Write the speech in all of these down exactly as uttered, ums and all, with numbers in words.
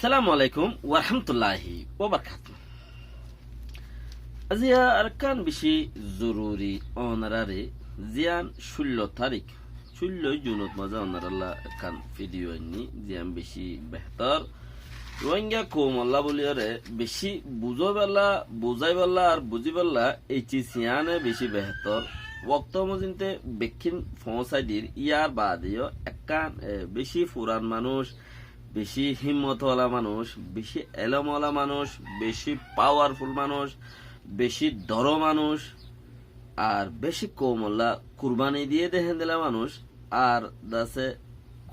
Assalamu alaikum warahmatulláhi wabarakátuhu. Aziya arekkán bicí zoruri onoráre, ziyán cúllo tarík, cúllo junot mazé onorálla ekkán fidiyó ainní, ziyán bicí behétor. Ruáingga koumolla bóliyoré bicí buzóiballa, buzáiballa ar buzíballa ei ciz yiáne bicí behétor. Wokto mozinte bekkín foóñsai dir, yárbaade yó ekkán, e, bicí furan manúic, bicí hímmot ola manúic, bicí elóm ola manúic, bicí pawarful manúic, bicí doró manúic, ar bicí koumolla kurbani diyé dé héndila manúic, ar dase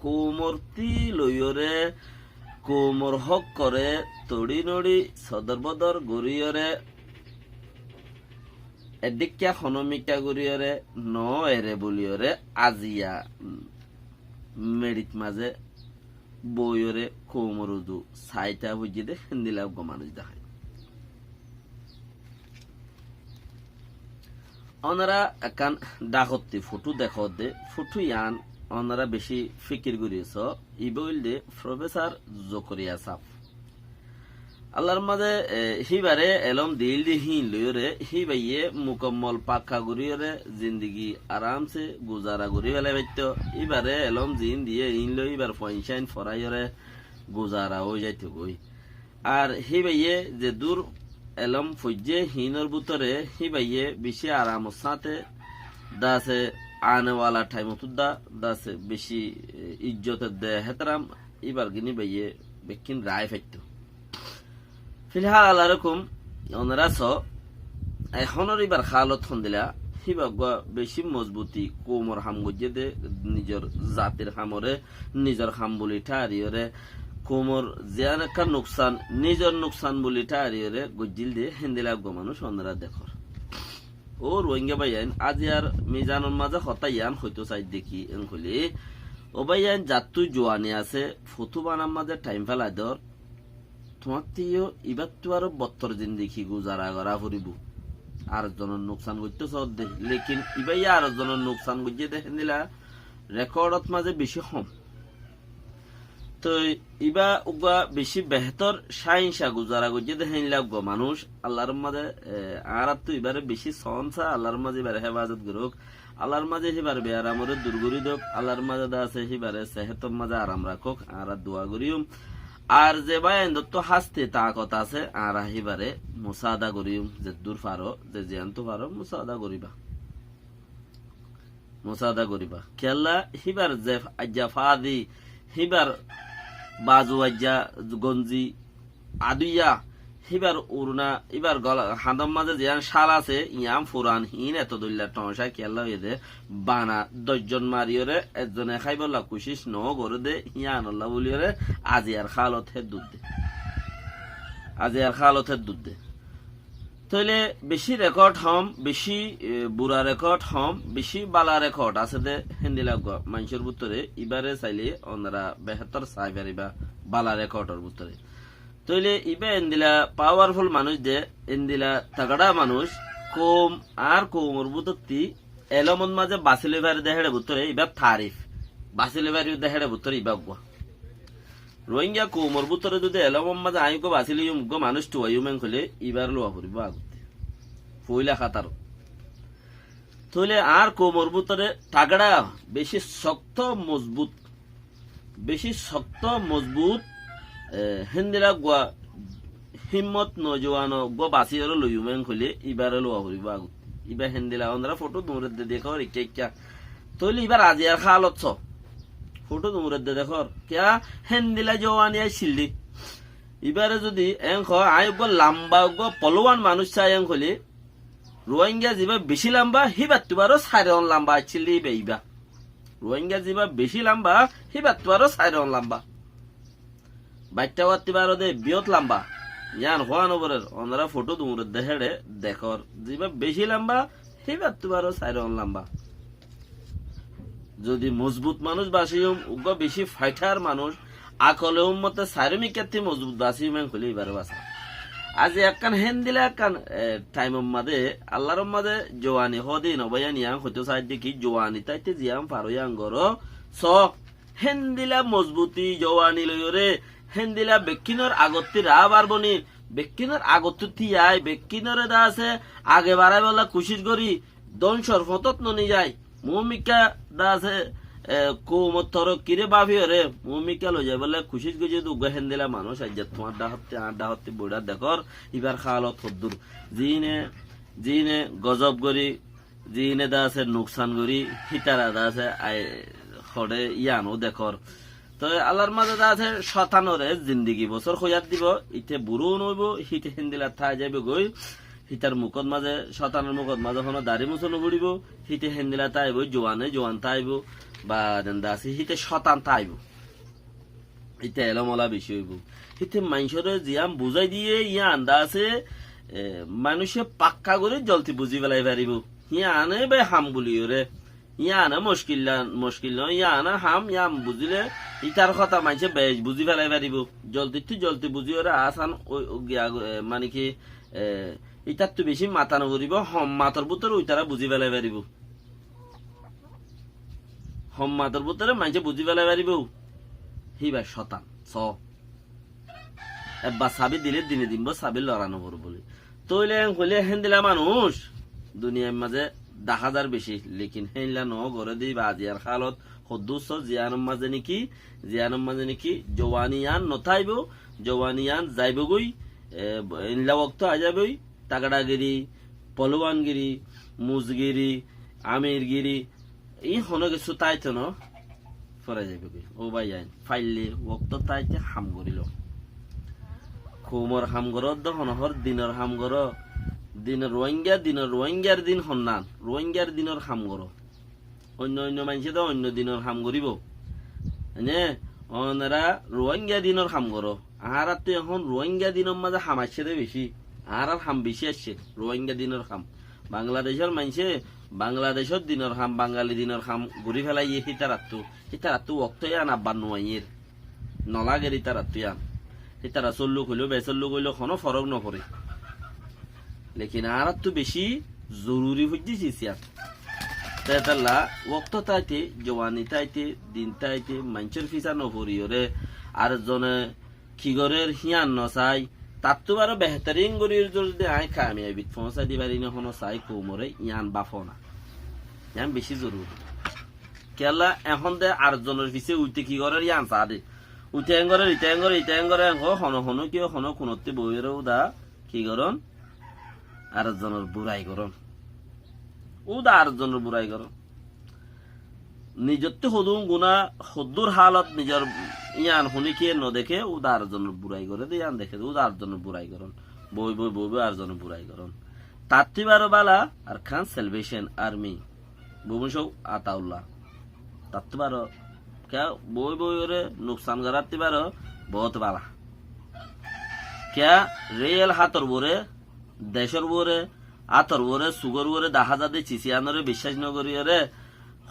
koumorttí loiyoré, koumor hókkoré toçí noçí sodor bodor goríyoré, eddíkka honómikka goríyoré noó eré bóliyoré aziya meçit mazé boóiyoré koumor uzu saitá foijjé dé héndila eggúa manúic dahái. Onorá ekkán dhákotti fotó dekódde, fotó yián onorá bicí fíkir gorí soó, ibá óilde Profesar Zokoriya sáb. Allar mazé, e, híbaré elóm diíl dé híin loiyoré, híbaye mukammol pakka goríyoré zindigi aramse guzara gorí félai faittó. Híbaré elóm ziín diyé híin loi híbar fuain cáin foráiyoré guzara ói zaitóu goi. Ar híbaye zeddúr elóm foijjé híinor bútore híbaye bicí aramor sáñte dase anewala thaimottú dá dase bicí, e, ijjot edde hétaram íbar gín íbaye bekkín raái faittóu. Filhál alárekum, onorá soó, ehónor íbar hálot hondila, híba eggúa bicí mozbuti koumor ham goijjé dé, nizor zatir hamoré, nizor ham buli tháariyoré, koumor ziyán ekkán nuksan, nizor nuksan buli tháariyoré goijjíl dé, héndila eggúa manúic onorá dekór. Ó Ruáingga báiyain, aziyar mizanor mazé hotá yián hoitóu saidde ki en hoilé, ó báiyain, zattú juani asé, fotó banar mazé thaim félai dór, tuáñttí yó ibáttu aró bottor zindigi guzara gorá foribóu. Ar zonor nuksan goittóu soódde, lekin ibáye ar zonor nuksan goijjé dé héndila rekódot mazé bicí hom. Toi ibá uggúa bicí behétor cáinca guzara goijjé dé héinla uggúa manúic. Allar mazé, e, añáráttu ibáre bicí soónsa, Allar mazé ibáre héfazot gorók. Allar mazé híbar beyaramoré dur gorí douk. Allar mazé dase híbaré sehétor mazé aram rakók. Añára dua goríyum. Ar ze báiyaindóttu háste taakot asé, añára híbaré musaada goríyum. Zeddúr faró, ze ziyántu faró, musaada goríba. Musaada goríba. Kiyólla híbar ze aijja fádi, híbar bazu aijja gonzi adúiya, híbar uruna, híbar gola, hañdor mazé ziyán cál asé, yián furan, híin eto dóilla thoóñca kiyólla óiye dé, bana doc zon mariyoré, ezzone háibolla kucíc noó goré dé, híanolla bóliyoré, aziyar hálot héddúr dé. Aziyar hálot héddúr dé. Tóile bicí rekód hom, bicí, e, bura rekód hom, bicí bála rekód asé dé héndila uggúa maincór bútore, ibáre sailé onorá behétor sai faribá bála rekódor bútore. Tóile ibá endila pawarful manúic dé, endila tagadha manúic, koum, añár koumor bútottí elómot mazé basí loi fare dé héçe bútore, ibá tarif. Basí loi fare dé héçe bútore ibá uggúa. Ruáingga koumor bútore zudi elómor mazé aññí uggúa basí loiyum, uggúa manúic tuaiyum en hoilé, ibáre luwa foribó agottí. Foóila hátaro. Tóile añár koumor bútore tagadha, bicí sokto mozbut, bicí sokto mozbut, e, héndila uggúa hímmot nojuwan uggúa basíyoré loiyum en hoilé, ibáre luwa foribó agottí. Ibá héndila, onorá fotó duñredde dekór, ekká ekká. Tóile ibár aziyar hálot soó. Fotó duñredde dekór. Kiyá héndila juwani accíl dé. Ibáre zudi en hoó, aññí uggúa lamba, uggúa polwan manúic sai en hoilé, Ruáingga zibá bicí lamba, híbattu baró sair on lamba accíl dé ibá, ibá. Ruáingga zibá bicí lamba, híbattu baró sair on lamba. Baiththá baiththí baró dé biyót lamba. Yián hoó no forer, onorá fotó duñredde héçe dekór. Zibá bicí lamba, híbattu baró sair on lamba. Zudi mozbut manúic basíyum, uggúa bicí faithar manúic, akole ummote sairó mikkátti mozbut basíyum en hoilé ibáre basá. Aijja ekkán héndila ekkán, e, thaimor mazé, Allar mazé juwani hoóde no báiyain, yián hoitó saidde ki juwani táite ziyán faró yián goró, soó, héndila mozbuti juwani loiyoré, Héndila bekkínor agottí raá barbóni, bekkínor agottú tíai, bekkínoré de asé age baráibolla kucíc gorí, dóncor fotót nonizai. Muúmikká de asé, e, koumor torokkiré báfiyoré, muúmikká loizaibólla kucíc goijjé de uggúa héndila manúic aijja tuáñr dháhottí, añár dháhottí boiçá dekór, íbar hálot hoddúr. Ziíne, ziíne gozob gorí, ziíne de asé nuksan gorí, hítara de asé, ai, hoçé yíanou dekór. Toi Allar mazé de asé cótanoré zindigi bosór hoiyát dibou, íte burú noóibou, híte héndila tái zaibou goi, hítar mukót mazé, cótanor mukót mazé honó darí musó nofoçibóu, híte héndila táibou, juane juan táibou, ba den de asé, híte cótan táibou. Íte elóm ola bicí óibou. Híte maincóre ziyán buzái diyé, yían de asé, e, maincé pakka gorí zolti buzí félai faribóu. Yíane be ham buliyóre. Yíane muckil, muckil noó, yíane ham, yían buzíle, ítar hotá maincé bec buzí félai faribóu. Zoltittú zolti buzíyoré asán, o, o, giya, e, mane ki, e, ítattú bicí mata noforibóu, hom mator bútore uitará buzí félai faribóu. Hom mator bútore maincé buzí félai faribóu. Híba cótan, só. Ebbar sabi dilé dine dinbóu, sabi lora noforibóu bóli. Tóile en hoilé héndila manúic duniyair mazé dahá zar bicí, lekin héndila noó goré de íba aziyar hálot hoddúr só, ziyánor mazé néki, ziyánor mazé néki, juani yían notáibou, juani yían zaibou goi, e, endilla wokto aizaiboi, tagaragiri, poluwangiri, muzgiri, amirgiri, ín honó kessú táito noó, forai zaiboi goi. Ó báiyain, faillé wokto táite ham gorílo. Koumor ham goró de honó hoór, dinor ham goró. Dinor Ruáinga, dinor Ruáingar din honnán, Ruáingar dinor ham goró. Oinno oinno maincé de oinno dinor ham goríbou. Ene, onorá Ruáinga dinor ham goró. Añáráttu ehón Ruáinga dinor mazé ham aiccé de bicí. Añárár ham bicí aiccé, Ruáinga dinor ham. Bangladecór maincé Bangladecór dinor ham, Bangali dinor ham gorí félaiyé hítarattu. Hítarattu wokto yían abbar nuaiyér. Noláger ítarattú yían. Ítara sólluk óilo, besólluk óilo, honó forók noforé. Lekin añáráttu bicí zoruri foijjé sis yían. Te étalla wokto táite, juani táite, din táite, maincór fisá noforiyóre, ar zone ki gorér hían nosai, tattú baró behétorin gorí zodi aññí kamiyabit foóñsai di fari né honó sai koumoré, yían báfona. Yían bicí zoruri. Kiyólla ehón de ar zonor fisé uite ki gorér yían saá de. Uite en gorér, ite en gorér, ite en gorér, en hoó, honó honó kiyó honó kunottí boiyóre úda ki gorón? Ar zonor burai gorón. Úda ar zonor burai gorón. Nizottú hodún guná, hoddúr hálot nizor yían honíkiye nodeké, úda ar zonor burai goré de yían deké de, úda ar zonor burai gorón. Boi boi, boi boi ar zonor burai gorón. Tattú baró bála Arkán Salvation Army. Bumúcou Ataulla. Tattú baró, kiyá boi boiyoré nuksan goráttí baró boóut bála. Kiyá riyel hátor uore, decór uore, hátor uore, sugór uore dahá za de cis yíanoré biccác nogoríyoré,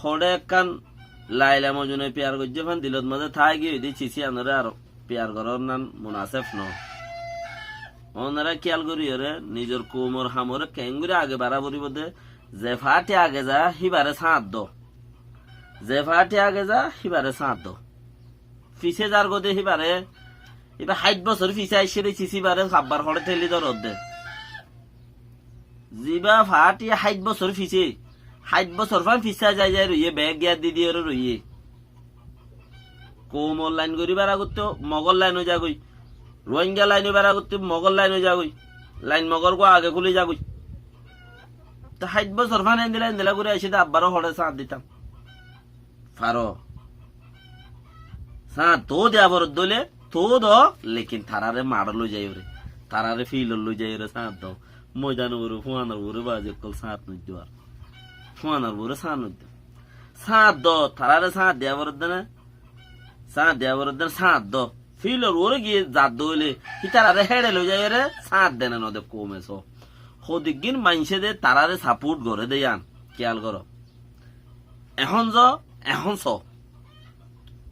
hoçé ekkán Laila Mojnune piyar goijjé fán dilot mazé táigiyoi de cis yíanoré ar piyar gorón nan munasef noó. Onorá kiyál goríyoré, nizor koumor hamoré keéngorí age bará foribóu de, ze faáñti age za, híbaré sáñt do. Ze faáñti age za, híbaré sáñt do. Fisé zargói de híbaré, íba háit bosór fisé aiccé de cis íbaré sabbar hoçé théli dórodde. Zibá faáñti háit bosór fisé, háit bosór fán fisá zai zai roiyé, beek giyá di diyoré roiyé. Koumor lain goríbar agottú Mogór lain ói zagói. Ruáinga lain óibar agottú Mogór lain ói zagói. Lain Mogór gua age kúli zagói. Te háit bosór fán endila endila gorí aicé de abbaró hoçé sáñt ditam. Faró. Sáñt toóu diya foredde óile toóu do, lekin taráre maçot loi zaiyóre, taráre fíldot loi zaiyóre sáñt do. Moidanor uore fúañnor uore bazi ókkol sáñt noiddo ar. Fúañnor uore sáñt noiddo. Sáñt do, taráre sáñt diya foredde né? Sáñt diya foredde né, sáñt do. Fíldor uore giyé zadde óile, hítararé héçe loi zaiyóre sáñt dene node koume só. Hodiggín maincé de taráre sapót goré de yían, kiyál goró. Ehón zo, ehón só.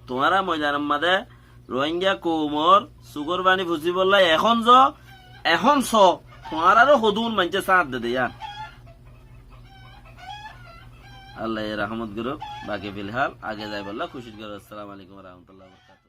Tuáñra moidanor mazé Ruáinga koumor sugór faní fusíbolla ehón zo, ehón só. Tuáñraré hodún maincé sáñt de de yían. Allaye rahmot gorók, baki filhál age zaibolla kucíc gorók. Assalamu alaikum wa rahmatullahi wa barakatuhu.